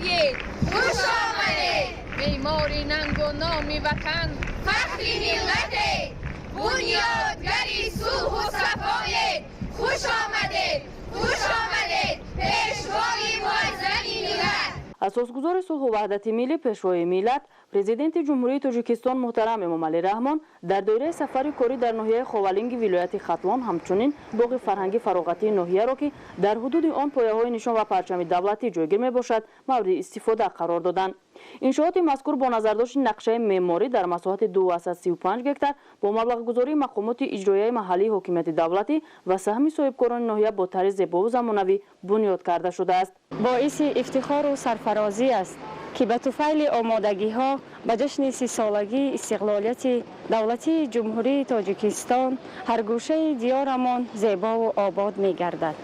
Омадед, хуш омадед! Меъмори нангу номи ватан, фахри миллатед, бунёдгари сулҳу сафоед, хуш омадед, хуш омадед, пешвои муаззами миллат! Асосгузори сулҳу ваҳдати миллӣ, Пешвои миллат, Президенти Ҷумҳурии Тоҷикистон муҳтарам Эмомалӣ Раҳмон дар доираи сафари корӣ дар ноҳияи Ховалинги вилояти Хатлон ҳамчунин боғи фарҳангӣ фароғатии ноҳияро, ки дар ҳудуди он пояҳои нишон ва парчами давлатӣ ҷойгир мебошад, мавриди истифода қарор доданд. Иншооти мазкур бо назардошти нақшаи меъморӣ дар масоҳати 235 гектар бо маблағгузории мақомоти иҷроияи маҳаллии ҳокимияти давлатӣ ва саҳми соҳибкорони ноҳия бо тарзи зебову замонавӣ бунёд карда шудааст. Боиси ифтихору сарфарозӣ аст, ки ба туфайли омодагиҳо ба ҷашни 30-солагии истиқлолияти давлатии Ҷумҳурии Тоҷикистон ҳар гӯшаи диёрамон зебову обод мегардад.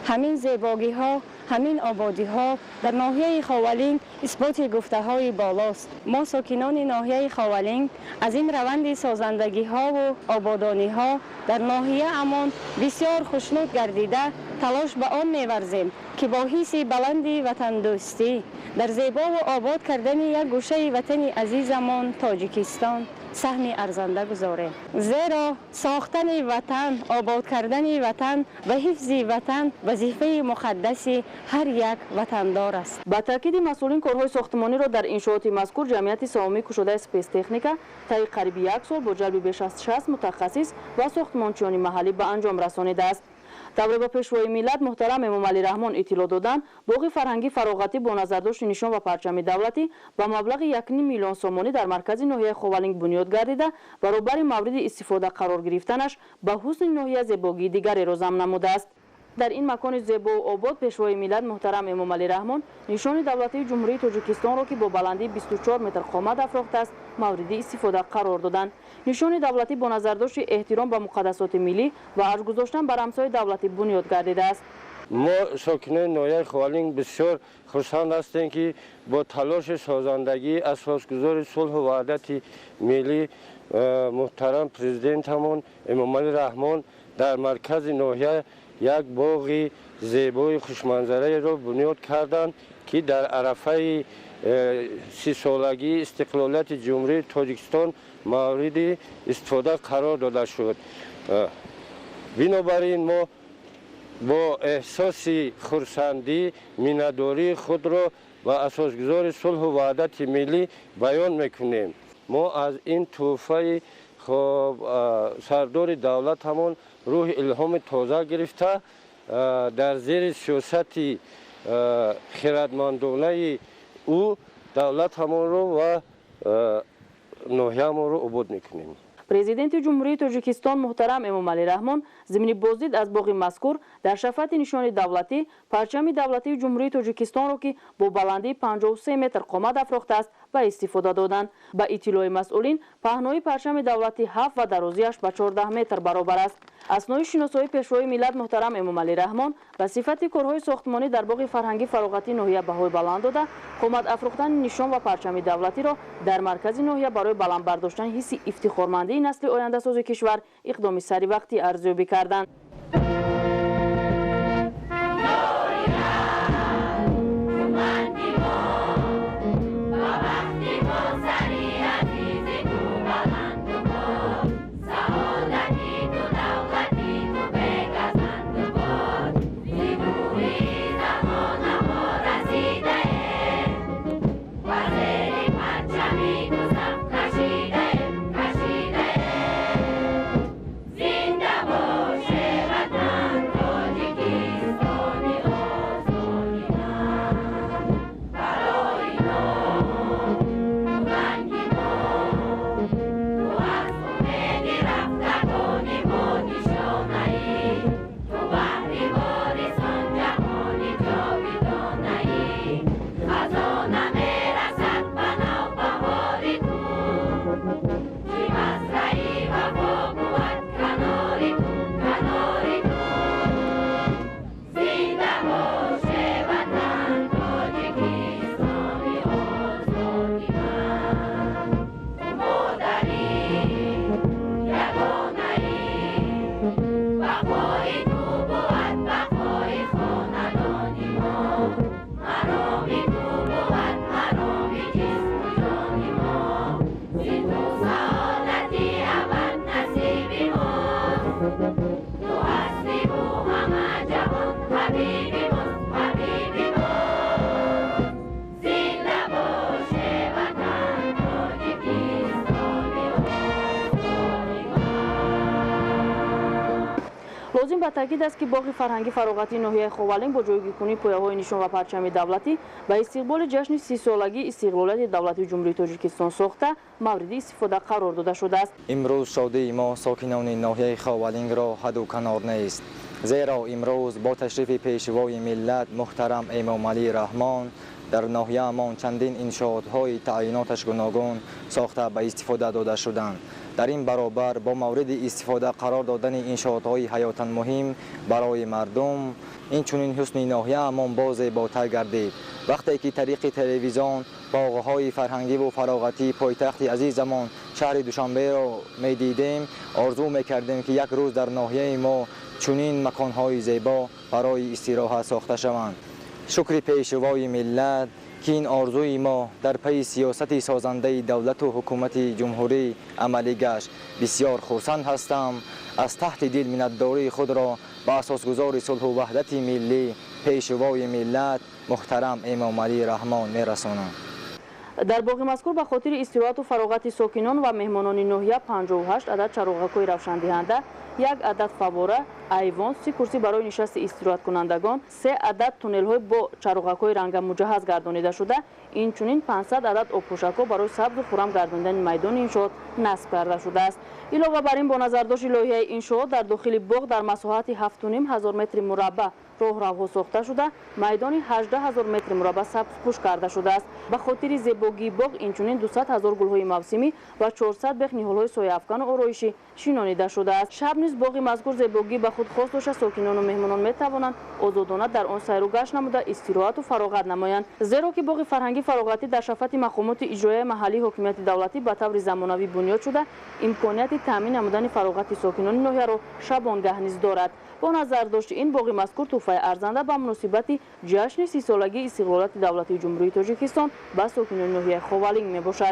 Ҳамин зебогиҳо, ҳамин ободиҳо дар ноҳияи Ховалинг исботи гуфтаҳои болост. Мо, сокинони ноҳияи Ховалинг, аз ин раванди созандагиҳову ободониҳо дар ноҳияамон бисёр хушнуд гардида, талош ба он меварзем, ки бо ҳисси баланди ватандӯстӣ дар зебову обод кардани як гӯшаи ватани азизамон Тоҷикистон саҳми арзанда гузорем, зеро сохтани ватан, обод кардани ватан ва ҳифзи ватан вазифаи муқаддаси ҳар як ватандор аст. Ба таъкиди масъулин, корҳои сохтмониро дар иншооти мазкур ҷамъияти саҳомии кушодаи Спецтехника таи қариби як сол бо ҷалби беш аз 60 мутахассис ва сохтмончиёни маҳаллӣ ба анҷом расонидааст. Тавре ба Пешвои миллат муҳтарам Эмомалӣ Раҳмон иттилоъ доданд, боғи фарҳангӣ фароғатӣ бо назардошти нишон ва парчами давлатӣ ба маблағи 1,5 миллион сомонӣ дар маркази ноҳияи Ховалинг бунёд гардида, баробари мавриди истифода қарор гирифтанаш ба ҳусни ноҳия зебогии дигареро зам намудааст. Дар ин макони зебову обод Пешвои миллат муҳтарам Эмомалӣ Раҳмон нишони давлатии Ҷумҳурии Тоҷикистонро, ки бо баландии 24 метр қомат афрохтааст, мавриди истифода қарор доданд. Нишони давлатӣ бо назардошти эҳтиром ба муқаддасоти миллӣ ва арҷ гузоштан ба рамзҳои давлатӣ бунёд гардидааст. Мо, сокинони ноҳияи Ховалинг, бисёр хурсанд ҳастем, ки бо талоши созандагии асосгузори сулҳу ваҳдати миллӣ, муҳтарам президентамон Эмомалӣ Раҳмон дар маркази ноҳия як боғи зебои хушманзараеро бунёд карданд, ки дар арафаи 30-солагии истиқлолияти Ҷумҳурии Тоҷикистон мавриди истифода қарор дода шуд. Бинобар ин мо бо эҳсоси хурсандӣ миннатдории худро ба асосгузори сулҳу ваҳдати миллӣ баён мекунем. Мо аз ин тӯҳфаи сардори давлатамон рӯҳи илҳоми тоза гирифта, дар зери сиёсати хирадмандонаи ӯ давлатамонро ва ноҳиямонро обод мекунем. Президенти Ҷумҳурии Тоҷикистон муҳтарам Эмомалӣ Раҳмон зимни боздид аз боғи мазкур дар шафати нишони давлатӣ парчами давлатии Ҷумҳурии Тоҷикистонро, ки бо баландии 53 метр қомат афрохтааст, ба истифода доданд. Ба иттилои масъулин, паҳнои парчами давлатӣ 7 ва дарозиаш ба 14 метр баробар аст. Аснои шиносоии Пешвои миллат муҳтарам Эмомалӣ Раҳмон ба сифати корҳои сохтмонӣ дар боғи фарҳангӣ фароғатии ноҳия баҳои баланд дода, қомат афрохтани нишон ва парчами давлатиро дар маркази ноҳия барои баланд бардоштани ҳисси ифтихормандии насли ояндасози кишвар иқдоми саривақтӣ арзёбӣ карданд. Зинда боше. Лозим ба таъкид аст, ки боғи фарҳангӣ фароғатии ноҳияи Ховалинг бо ҷойгиркунии пояҳои нишон ва парчами давлатӣ ба истиқболи ҷашни 30-солагии истиқлолияти давлатии Ҷумҳурии Тоҷикистон сохта, мавриди истифода қарор дода шудааст. Имрӯз шодии мо, сокинони ноҳияи Ховалингро, ҳадду канор нест, зеро имрӯз бо ташрифи Пешвои миллат муҳтарам Эмомалӣ Раҳмон дар ноҳияамон чандин иншоотҳои таъиноташ гуногун сохта, ба истифода дода шуданд. Дар ин баробар бо мавриди истифода қарор додани иншоотҳои ҳаётан муҳим барои мардум, инчунин ҳусни ноҳияамон боз зеботар гардид. Вақте ки тариқи телевизион боғҳои фарҳангиву фароғатии пойтахти азизамон, шаҳри Душанберо, медидем, орзу мекардем, ки як рӯз дар ноҳияи мо чунин маконҳои зебо барои истироҳат сохта шаванд. Шукри Пешвои миллат, ки ин орзуи мо дар пайи сиёсати созандаи давлату ҳукумати ҷумҳурӣ амалӣ гашт. Бисёр хурсанд ҳастам. Аз таҳти дил миннатдории худро ба асосгузори сулҳу ваҳдати миллӣ, Пешвои миллат муҳтарам Эмомалӣ Раҳмон мерасонам. Дар боғи мазкур ба хотири истироҳату фароғати сокинон ва меҳмонони ноҳия 58 адад чароғакҳои равшандиҳанда, як адад фаввора, айвон, 30 курсӣ барои нишасти истироҳаткунандагон, се адад туннелҳои бо чароғакҳои ранга муҷаҳҳаз гардонида шуда, инчунин 500 адад обпӯшакҳо барои сабзу хуррам гардонидани майдони иншоот насб карда шудааст. Илова бар ин, бо назардошти лоиҳаи иншоот дар дохили боғ дар масоҳати 7500 метри мураббаъ роҳравҳо сохта шуда, майдони 18 ҳазор метри мураббаъ сабзпӯш карда шудааст. Ба хотири зебогии боғ инчунин 200 ҳазор гулҳои мавсимӣ ва 400 бех ниҳолҳои сояафкану ороишӣ шинонида шудааст. Шаб низ боғи мазкур зебогӣ ба худ хос дошта, сокинону меҳмонон метавонанд озодона дар он сайру гашт намуда, истироҳату фароғат намоянд, зеро ки боғи фарҳангӣ фароғатӣ дар шафати мақомоти иҷроияи маҳаллии ҳокимияти давлатӣ ба таври замонавӣ бунёд шуда, имконияти таъмин намудани фароғати сокинони ноҳияро шабонгаҳ низ дорад. Бо назардошти ин, боғи мазкур тӯҳфаи арзанда ба муносибати ҷашни 30-солагии истиқлолияти давлатии Ҷумҳурии Тоҷикистон ба сокинони ноҳияи Ховалинг мебошад.